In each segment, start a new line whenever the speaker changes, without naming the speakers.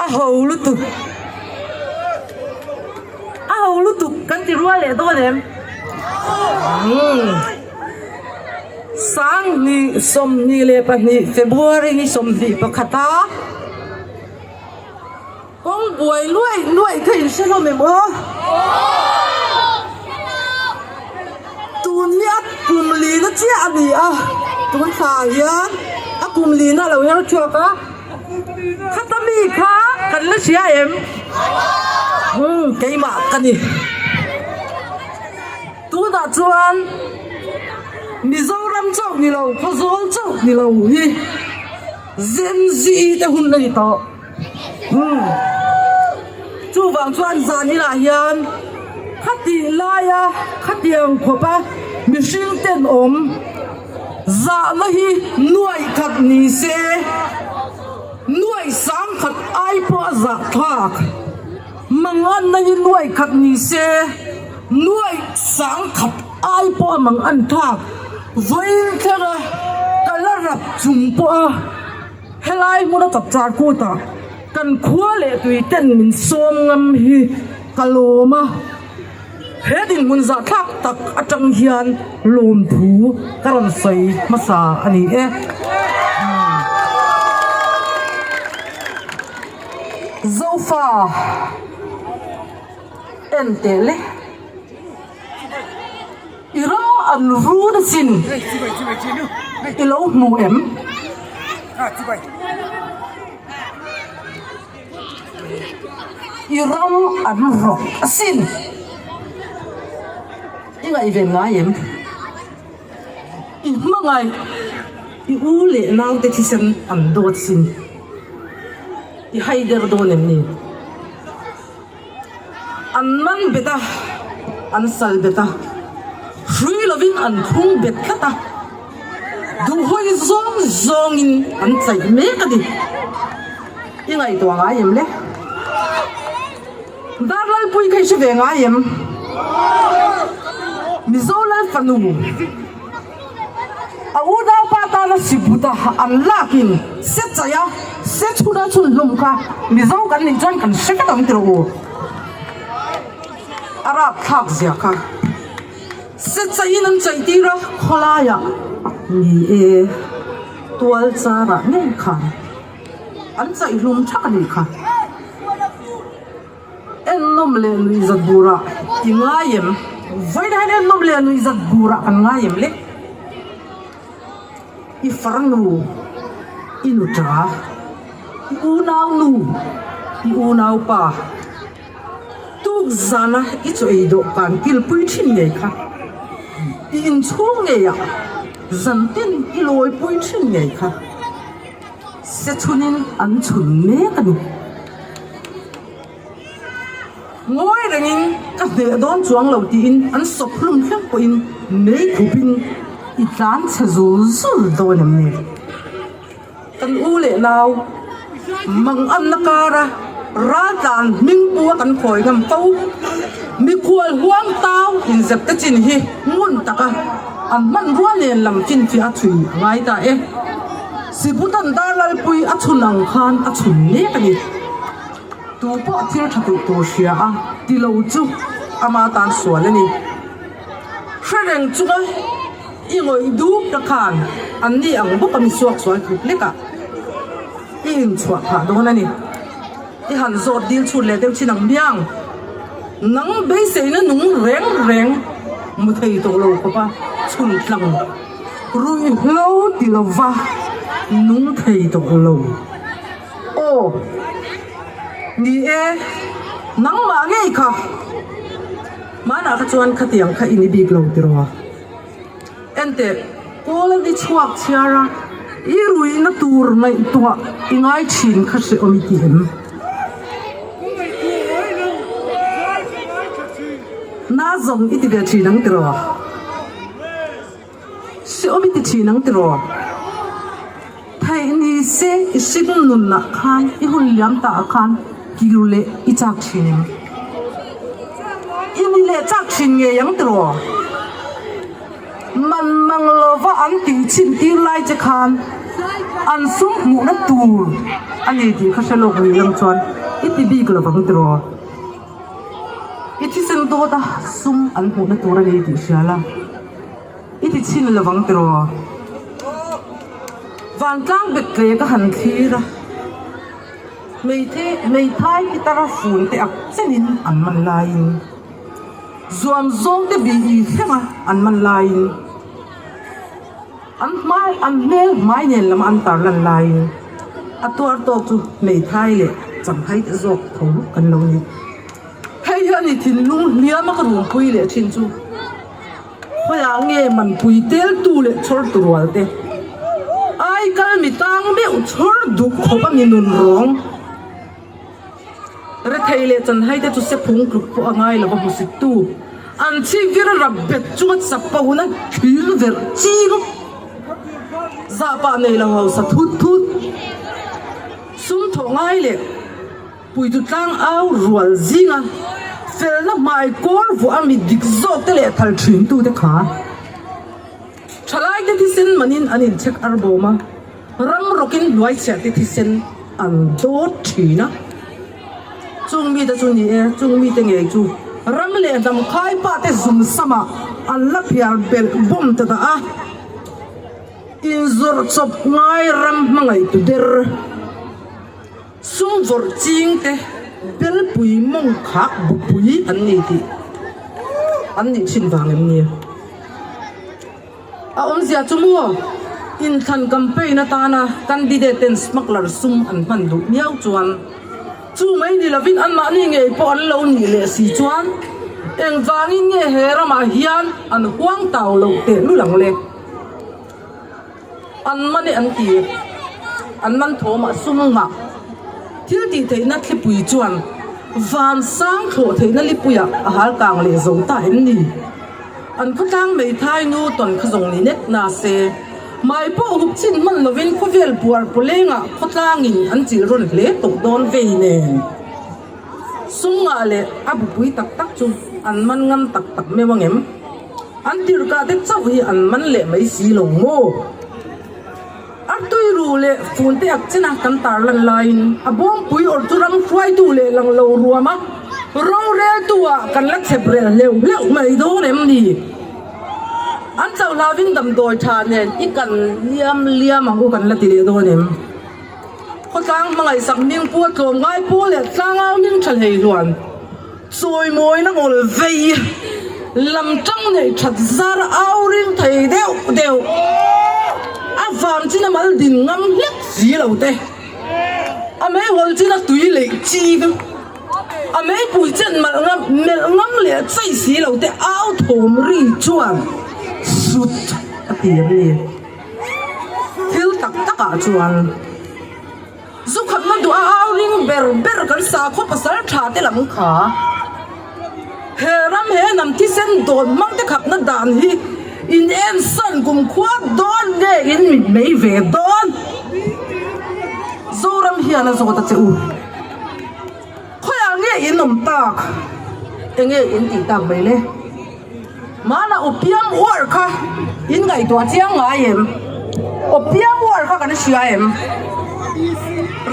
A ho lutuk. A ho lutuk kan ti rual leh dawn em? Umm. Sanghnih 22 February ni 21 a kawng buai luai luai kha in hre hlawm em aw? Tun hi a kum lina chiah a ni a, tun thla hian a kum lina a lo her chhuak a. Khata mi kha kan la hria em? Umm keimah ka ni. Tunah chuan Mizoram chauh ni lo, Khawzawl chauh ni lo hi Gen Z te hun a ni tawh. Umm chuvang chuan zan inah hian khati laia khatiang khawpa mihring tenawm Zahna hi nuaih khat ni se, nuaih sang khat ai pawh a zah thlak. Manganna hi nuaih khat ni se, nuaih sang khat ai pawh a mangan thlak. Vawiin thlenga ka la rap chung pawha helai hmuna chapchar kutah kan khua leh tui ten min sawm ngam hi ka lawm a. He dinhmun zahthlak tak atang hian lawmthu ka rawn sawi hmasa a ni e. Zofa en teh le. I ram an run asin i lo hmu em? I ram an rawk asin. I ngaihven ngai em? I hmangaih i u leh naute thisen an dawt sin. I haider dawn em ni? An man bet a, an sal bet a, hrui lovin an khung bet tlat a, duhhawi zawng zawngin an chaih mek a ni. I ngaihtuah ngai em le? Darlalpui kha i hre ve ngai em? Mizo Lal fanu a unaupa tana sibuta an lakin se chaih a, se chhun a chhun hlum kha Mizo kan nih chuan kan hre vek ang tiraw u? A rapthlak zia kha se chaihin an chaih tir a, khawlaiah ni e tual charah ngei khan. An chaihhlum thak a nih kha. Ennawm leh nuihzat burah i ngai em? Vawiin hian ennawm leh nuihzat burah kan ngai em le? I farnu, i nuṭa, i unaunu, i unaupa, tuk zana i chaw ei dawhkan kilpui thin ngei kha, i inchhung ngeiah zantin i lawipui thin ngei kha. Se chhunin an chhun mek a ni. Ngawi rengin ka hneh dawn chuang lo tiin an sawp hlum hlek pawhin mei khupin i tlan chhe zul zul dawn em ni? Kan u leh nau manganna kara raltlan hming pu a kan khawi ngam fo. Mikhual huang tau inzep te chin hi ngun taka an hmanrua nen lam finfiah a chhui a ngai ta e. Sibutan Darlalpui a chhun ang khan a chhun mek a ni. Tu pawh thil tha tih tur hria a ti lo chu ama tan sual a ni. Hre reng chunga i ngawih dup ta khan an ni ang bawk a mi suak sual thut lek ah i inchhuah phah dawn a ni. I han zawt dil chhut leh deuh chin ang miang. Nang beiseina nung reng reng mu thei tawh lo khawp a chhun tlang. Ruihhlo ti lova nung thei tawh lo. Aw, ni e, nangmah ngei kha. Hmanah kha chuan khatiang kha i ni bik lo tiraw? Enteh, kawl a ni chhuak chhiar a, i ruihna tur ngaihtuah i ngai thin kha hrehawm i ti em? Na zawng i ti ve thin ang tiraw? Hrehawm i ti thin ang tiraw? Theih ni se i hring nunah khan i hun liam ta ah khan kir leh i chak thin em? I ni leh chak thin ngei ang tiraw? Man mang lova an tih chhin tir lai che khan. An sum hmuhna tur a ni tih kha hre lawk ni lang chuan i ti bik lo vang tiraw? I thisen dawt a sum an hmuhna tur a ni tih hria la, i ti chhin lo vang tiraw? Vantlang bet tle ka han thlir a, hmeithai pitar fun te ak chenin an man laiin, zuam zawng te bih thlenga an man laiin, An hmai, an hmel hmai nen lama an tarlan laiin a tuar tawk chu hmeithai leh champhai te zawk tho an lo ni. Hei hi a ni thinlung hliama ka runpui leh thin chu. Khawiah nge manpui teltu leh chhawrtu rual te ai kal mi tang meuh chhawr duh khawp a mi nun rawng. Rethei leh chanhai te chu sephung tluk pawh a ngai lo va hmusittu an chhip vir rap bet chunga chapona thil verh ching zah pah nei lo hausa thut thut sum thawh ngai leh puitu tlang au rual zinga felna hmai kawl vuah a mi dik zawk te leh thal thin tu te kha thalai te thisen manin an inchhek ar bawm a. Ram rawkin hnuaichhiah te thisen an dawt thin a, chung mite chu ni e, chung mite ngei chu ram leh hnam khaipa te zum samah an la phiar belh bawm ta dah a, inzawrh chawp ngai ram hmangaihtu der, sum vawrh ching te belpui mawng khak bupui an ni tih an nih thin vang em ni? A awmzia chu maw? Inthlan campaign atana candidate ten smuggler sum an hman duh miau chuan chu mai ni lovin anmahni ngei pawh an lo nih leh si chuan engvangin nge he ramah hian an huang tau loh tehlul ang le? An man e an ti. An man thawmah sum nghah thil tih theihna thlipui chuan vansang thlawh theihna lipuiah a hal kang leh zo ta em ni? An khawtlang meithai nu tawn kha zawng ni nek na se. Mai pawh hup chin hman lovin khawvel buar pawlengah khawtlangin an chilh rawn hle tawh dawn vei nen. Sum ngah leh a bupui tak tak chu an man ngam tak tak meuh ang em? An tirhkah te chauh hi an man leh mai si lo maw? Artui ru leh fun te ak chena kan tarlan laiin a bawngpui awrh chu ram hruaitu leh lang lo ruam a, roreltu ah kan la chep rel hleuh hleuh mai dawn em ni? An chauh hlauvin damdawi tha nen i kan liam liam ang u kan la ti leh dawn em? Khawtlang hmangaihsak hming pu a tlawm ngai pu leh tlangau hming tha hlei hluan. Chawimawina ngawl vei lam tang neih that zar au ring thei deuh deuh a vang chin a mal din ngam hlek si lo te, a meihawl chin a tui leih ching a meipui chen malh ngam melh ngam leh chei si lo te au thawm ri chuan sut a ti a ni. Thil tak tak ah chuan. Zu khatna duh a au ring ber ber kan sakhaw pasal tha te lam kha. He ram he hnam thisen dawn hmang te khatna dan hi in ensan kum khua dawn nge in mit mei ve dawn? Zoram hian a zawt a che u. Khawiah nge in awm tak? Enge in tih tak mai le? Mahna Opium War kha in ngaihtuah chiang ngai em? Opium War kha kan hria em?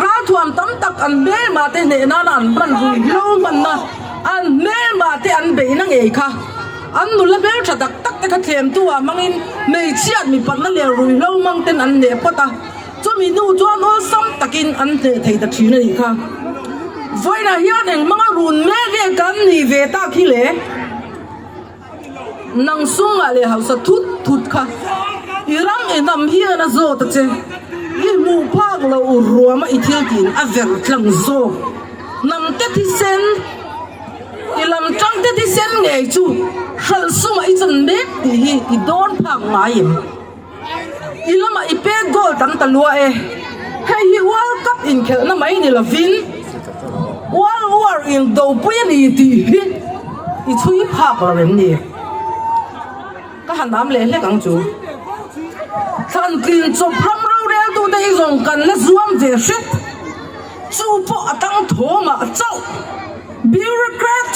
Ralthuam tam tak an hmelma te hneh nana an hman rui hlo hmanna, an hmelma te an beihna ngei kha an nula hmeltha tak tak te kha thlemtu ah hmangin hmeichhiat mipatna leh ruihhlo hmang ten an hneh phawt a. Chumi hnu chuan awlsam takin an hneh thei ta thin a nih kha. Vawiinah hian eng hmanga run mek nge kan nih ve tak hi le? Nang sungah leh hausa thut thut kha i ram i hnam hian a zawt a che. I hmuh phak lo ruama i thil tiin a ver tlang zawk. Hnam te thisen, i lam tang te thisen ngei chu hralh sungah i chan mek tih hi i dawn phak ngai em? I lamah i pek goal tam ta lua e. Hei hi World Cup inkhelhna mai ni lovin World War indopui a ni tih hi i chhui phak lo em ni? Ka han am leh hlek ang chu. Thlan tlin chawp ram roreltute hi zawng kan la zuam ve hret. Chu pawh a tang thawmah chauh. Bureaucrat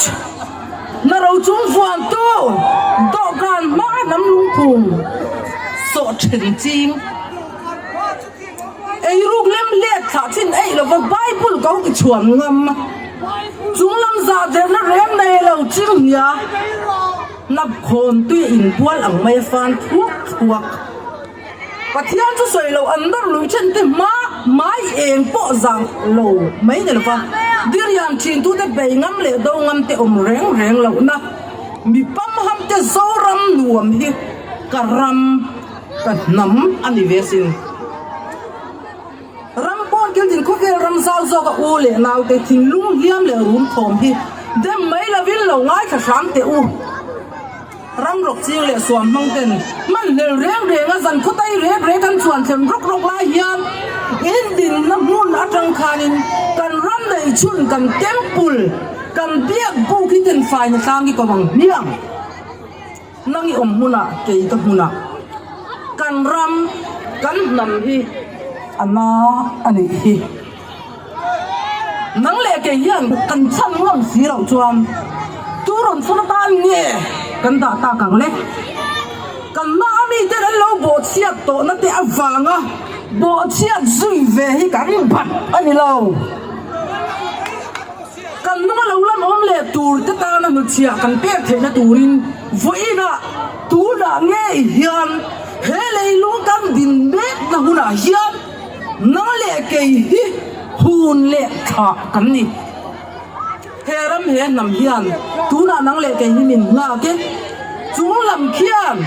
na rochung vuantu dawhkan hma hnam lungphum sawh then ching. Eiruk lem let thlah thin eih lova Bible ko ti chhuan ngam. Chunglam zah derna reng nei lo ching nia. Hnap khawn tui a inbual ang mai a fan thuak thuak. Pathian chu sawi lo an nawr lui then te hma mai eng pawh zang lo mai ni lova diriam thin tute bei ngam leh do ngam te awm reng reng lohna mi pamham te Zoram nuam hi ka ram ka hnam a ni ve sin. Ram pawn kildin khawvel ram zau zawk a u leh naute thinlung hliam leh rum thawm hi dem mai lovin lo ngaithla hram teh u. Ram rawk ching leh suam hmang ten hman hlel reng reng a zan khawtai rek rek an chuan thlem rawk rawk lai hian in dinna hmun atang khanin kan ram neih chhun kan temple kan biak buk hi ten faina tlang hi ko ang hmiang. Nang i awm hmunah kei ka hmunah kan ram kan hnam hi a na a nih hi. Nang leh kei hian kan chhan ngam si loh chuan tu rawn chhan atan nge kan dah tak ang le? Kan hma a miten an lo bawhchhiat tawhna te avanga bawhchhiat zui ve hi kan bat a ni lo. Kan hnunga lo lam awm leh tur te tana hnuchhiah kan pek theihna turin vawiinah tunah ngei hian he leilung kan din mekna hunah hian Nang leh kei hi hun leh thlah kan ni. He ram he hnam hian tunah nang leh kei hi min nghak e. Chung lam khian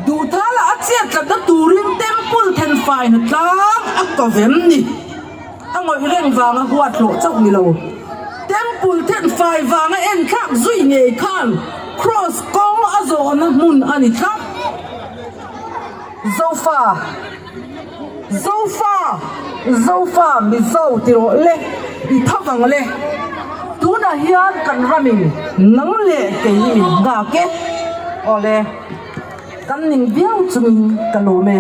Duhthala a chiat tlatna turin temple thenfai hna tlang a ko vem ni. A ngawih reng vanga huat hlawh chauh ni lo. Temple thenfai vanga enthlak zui ngei khan Kraws kawng a zawhna hmun a ni tlat. Zofa. Zofa, Zofa, Mizo ti rawh le, i tho vang le. Tunah hian kan ramin nang leh kei min nghak e. Awle, kan ning viau chungin ka lawm e.